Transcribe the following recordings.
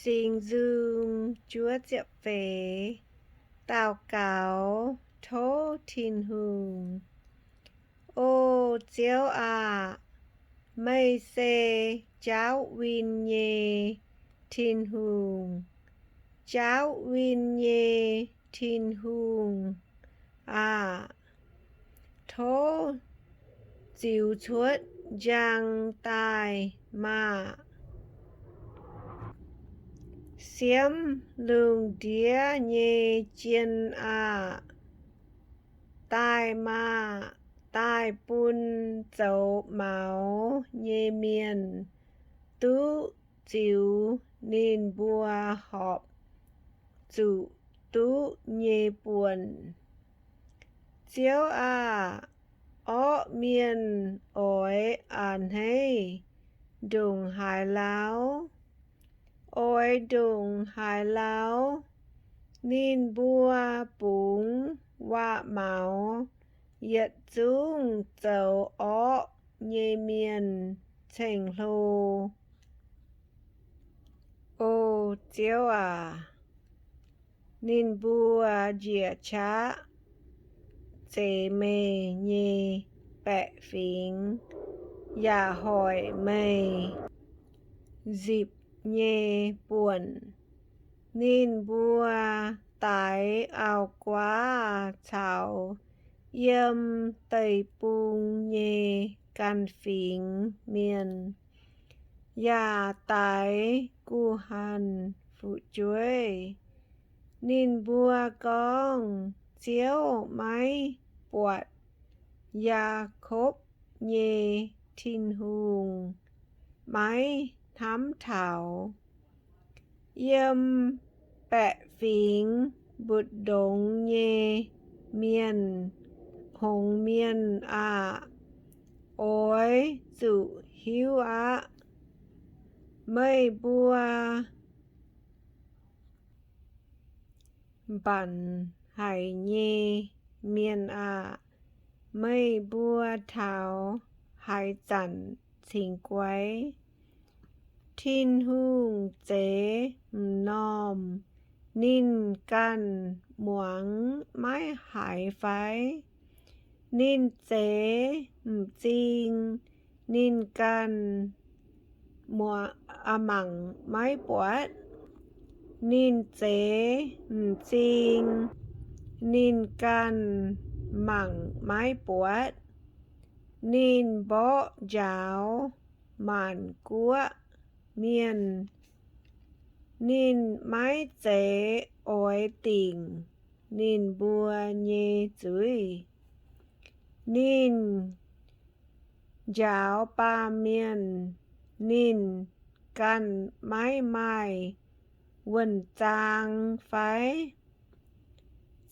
Singx Nzung juov ziepc feix. Daux gaux tov Tin-Hungh. O Ziouv aah! Meih se jaauv win nyei Tin-Hungh, jaauv win nyei Tin-Hungh aah! Tov ziux cuotv njang daaih maah! Siemv lungh ndiev nyei jien aah! Daaih maah! Daaih bun zoux maux nyei mienh duqv ziux ninh mbuo horpc zuqc duqv nyei buonc. Ziouv aah! Orqv mienh oix a'hneiv ndongc haaix lauh? Oix ndongc haaix lauh? Ninh mbuo bungx waac-maux yietc zungv zoux orqv nyei mienh ceng-hlo. O Ziouv aac, ninh mbuo njiec qaqv zeix meih nyei baeqc fingx yaac hoic meih nzipc nyei buonc. Ninh mbuo daix auv-guaav caux yiem deic-bung nyei ganh fingx mienh yaac daix guh hanh fu'jueiv. Ninh mbuo gorngv, Ziouv maiv buatc, Yaakopv nyei Tin-Hungh maiv hnamv taux. Yiem baeqc fingx mbutv ndongx nyei mienh, hngongx mienh aah! Oix zuqc hiuv aqv. Meih mbuo mbanc haic nyei mienh aah! Meih mbuo taux haaix zanc cingx guai? Tin-Hungh zeix m'normh ninh ganh muangx maiv haiz fai? Ninh zeix m'zing ninh ganh mangc maiv buatc? Ninh zeix m'zing ninh ganh mangc maiv buatc? Ninh mborqv njaaux maanc guoqv mienh. Ninh maiv zeiz oix dingc ninh mbuo nyei zuiz. Ninh njaaux baamh mienh ninh ganh maiv maaih wuonh zaang fai?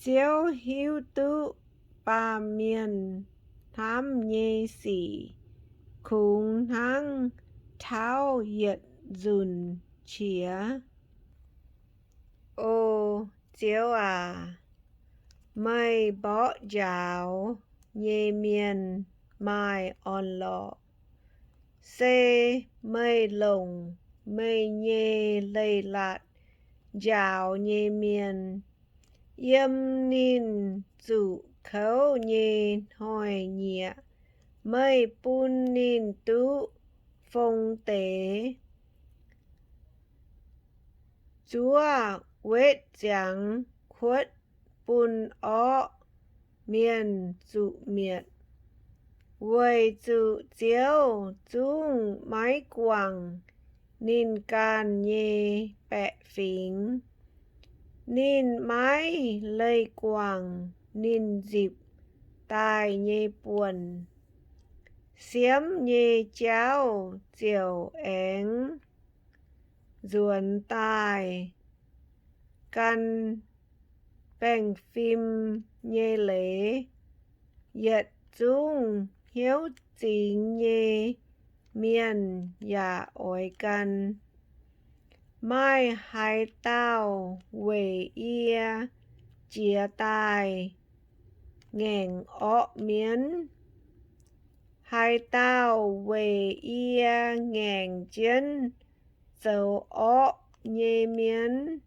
Ziouv hiuv duqv baamh mienh hnamv nyei sic kungx hnangv tauv yietc nzunc qiex. O Ziouv aac, meih mborqv njaaux nyei mienh maaih orn-lorqc. Se meih longc meih nyei leiz-latc njaaux nyei mienh. Yiem ninh zuqc kouv nyei hnoi-nyieqc, meih bun ninh duqv fong deix, zuov wetv ziangx kuotv bun orqv mienh zuqc mietc. Weic zuqc Ziouv zungv maiv guangc ninh ganh nyei baeqc fingx. Ninh maiv leih guangc ninh nzipc daaih nyei buonc. Siemv nyei jauv ziouc aengx nzuonx daaih. Gan baengh fim nyei leiz, yietc zungv hnyouv zingx nyei mienh yaac oix gan. Maaih haaix dauh weic yie jiez daaih ngaengc orqv mienh? Haaix dauh weic yie ngaengc jienv zoux orqv nyei mienh.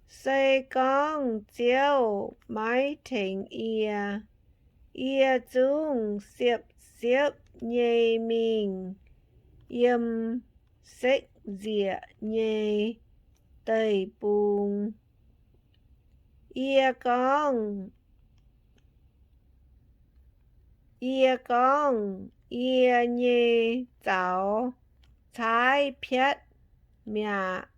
Se gorngv Ziouv maiv tengx yie, yie zungv siepv-siepv nyei mingh yiem sekv-nzieqc nyei deic-bung. Yie gorngv, yie gorngv, Yie nyei zaux caaiv piatv mi'aqv.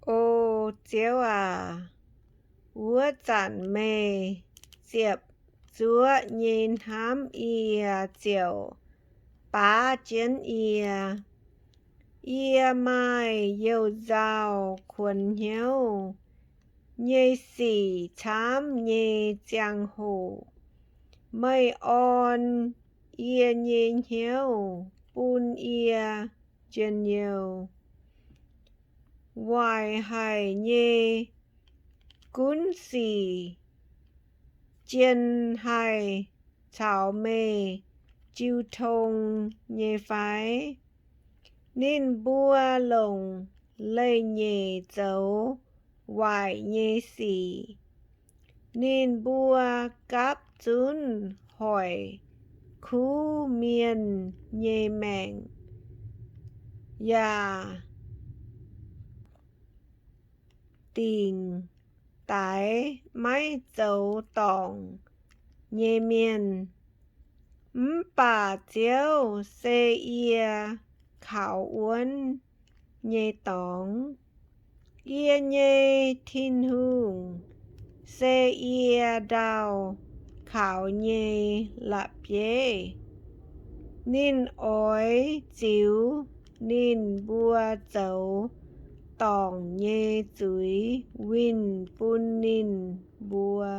O Ziouv aac, wuov zanc meih ziepc zuoqv nyei hnamv yie ziouc baav jienv yie. Yie maaih you-nzauh kuonx hnyouv nyei sic camv nyei ziangh hoc, meih orn yie nyei hnyouv bun yie njien-youh. Waaic haic nyei gunv sic jien haih caux meih jiu tong nyei fai? Ninh mbuo longc leiz-nyeic zoux waaic nyei sic. Ninh mbuo gapv zunv hoic kuv mienh nyei maengc, yaac dingc daix maiv zoux dorngc nyei mienh. Mv baac Ziouv se yie kaux wuonv nyei dorngx. Yie nyei Tin-Hungh se yie ndaauh kaux nyei la'bieiv. Ninh oix ziux ninh mbuo zoux dorngc nyei zuiz winh bun ninh mbuo,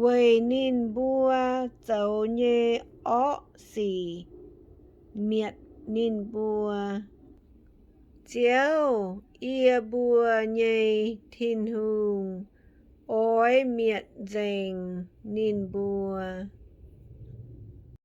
weic ninh mbuo zoux nyei orqv sic mietc ninh mbuo. Ziouv, yie mbuo nyei Tin-Hungh, oix mietc nzengc ninh mbuo.